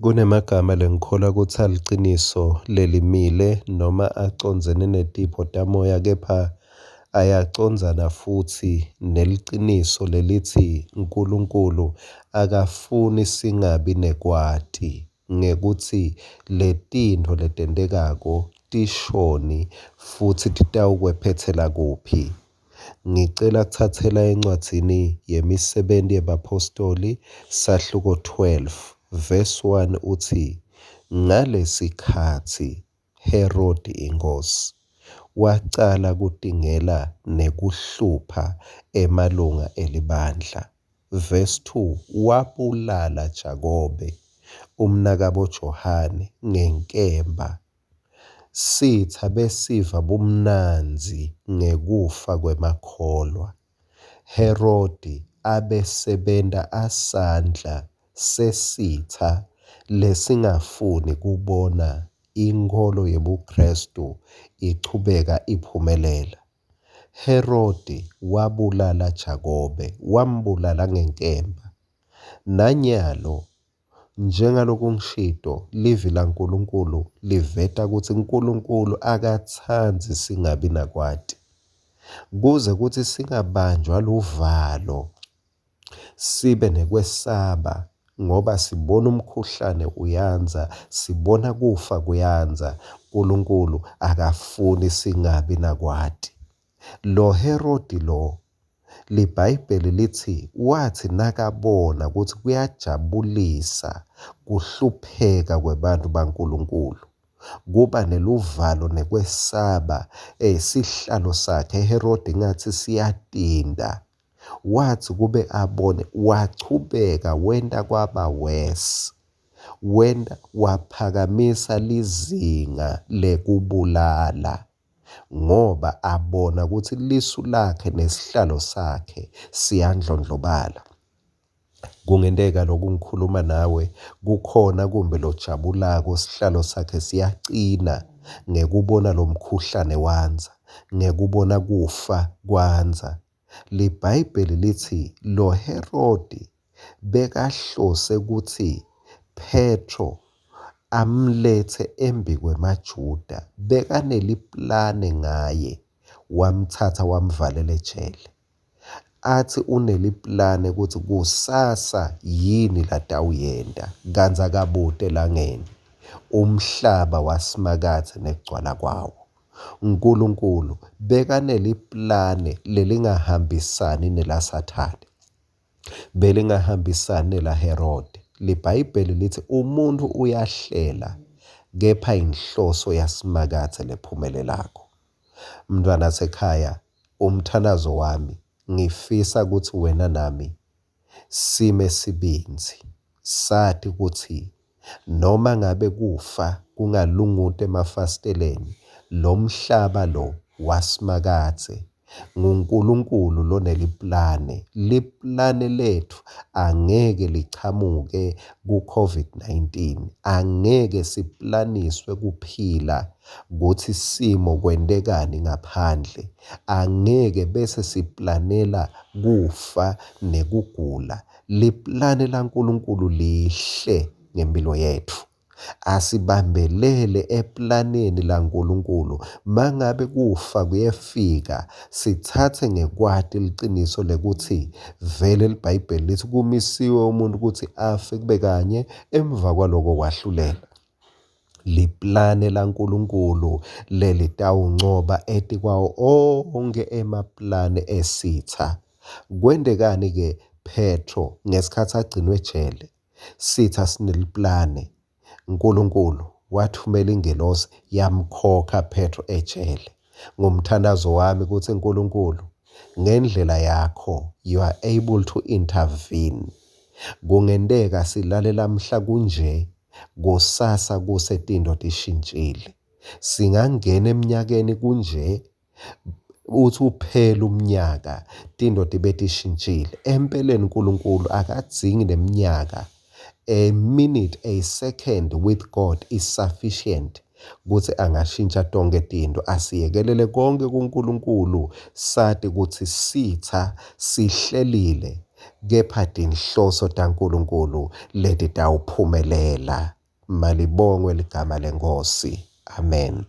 Kunemagama lengikholwa kutsi aliciniso lelimile noma acondzene netipho tamoya kepha ayacondzana futsi neliciniso lelitsi Nkulunkulu akafuni singabi nekwati ngekutsi letintfo letentekako tishoni futsi titawukwephetsela kuphi. Ngicela kutsatsela encwadzini yeMisebenti yebaPhostoli sahluko 12 verse 1 utsi, Ngalesikhatsi Herodi inkhosi wacala kutingela nekuhlupha emalunga elibandla. Verse 2 wabulala Jakobe umnakaboJohane ngenkemba. Sitsa besiva bumnandzi ngekufa kwemakholwa. Herodi abesebenta asandla sesitsa lesingafuni kubona inkholo yebuKhristu ichubeka iphumelela. Herodi wabulala Jakobe, wambulala ngenkemba. Nanyalo njengaloku ngishito, livi laNkulunkulu liveta kutsi Nkulunkulu akatsandzi singabi nakwati. Kuze kutsi singabanjwa luvalo, sibe nekwesaba ngoba sibona umkhuhlane uyandza, sibona kufa kuyandza. Nkulunkulu akafuni singabi nakwati. Lo Herodi lo liBhayibheli litsi watsi nakabona kutsi kuyajabulisa kuhlupheka kwebantfu baNkulunkulu, kuba neluvalo nekwesaba sihlalo sakhe Herodi ngatsi siyatinda. Watsi kube abone wachubeka wenta kwaba worse. Wenta waphakamisa lizinga lekubulala ngoba abona kutsi lisu lakhe nesihlalo sakhe siyandlondlobala. Kungenteka lokhu ngikhuluma nawe kukhona kumbe lojabulako sihlalo sakhe siyacina ngekubona lomkhuhlane wandza, ngekubona kufa kwandza. LiBhayibheli litsi lo Herodi bekahlose kutsi Petro amletse embikwemaJuda, bekaneliplane ngaye, wamtsatsa wamvalela ejele. Atsi uneliplane kutsi kusasa yini latawuyenta kantsi akabute elangeni umhlaba waSimakadze nekugcwala kwawo. Nkulunkulu bekaneliplane lelingahambisani nelaSathane, belingahambisani nelaHerode. LiBhayibheli litsi umuntfu uyahlela kepha inhloso yaSimakadze lephumelelako. Mntfwana sekhaya, umthandazo wami ngifisa kutsi wena nami sime sibindzi sati kutsi noma ngabe kufa kungalunguta emafasiteleni, lomhlaba lo waSimakadze nguNkulunkulu loneliplane. Liplane letfu angeke lichamuke ku-COVID-19, angeke siplaniswe kuphila kutsi simo kwentekani ngaphandle, angeke bese siplanela kufa nekugula. Liplane laNkulunkulu lihle ngempilo yetfu. Asibambelele eplaneni laNkulunkulu. Mangabe kufa kuyefika, sitsatse ngekwati liciniso lekutsi vele liBhayibheli litsi kumisiwe umuntu kutsi afe kube kanye emva kwaloko kwahlulela. Liplane laNkulunkulu lelitawuncoba etikwawo onkhe emaplane esitha. Kwentekani-ke Petro ngesikhatsi agcinwe ejele? Sitha sineliplane. Nkulunkulu wathumela ingelosi yamkhokha Petro ejele. Ngumthandazo wami kutsi Nkulunkulu ngendlela yakho you are able to intervene. Kungenteka silale lamhla kunje, kusasa kuse tinto tishintshile. Singangena eminyakeni kunje, uthi uphela umnyaka tinto tibe tishintshile. Empeleni uNkulunkulu akadzingi neminyaka. A minute, a second with God is sufficient kutsi angashintsha tonke tinto. Asiyekelele konke kuNkulunkulu sati kutsi sitha sihlelile. kepha tinhloso taNkulunkulu letitawuphumelela. Malibongwe ligama leNkhosi. Amen.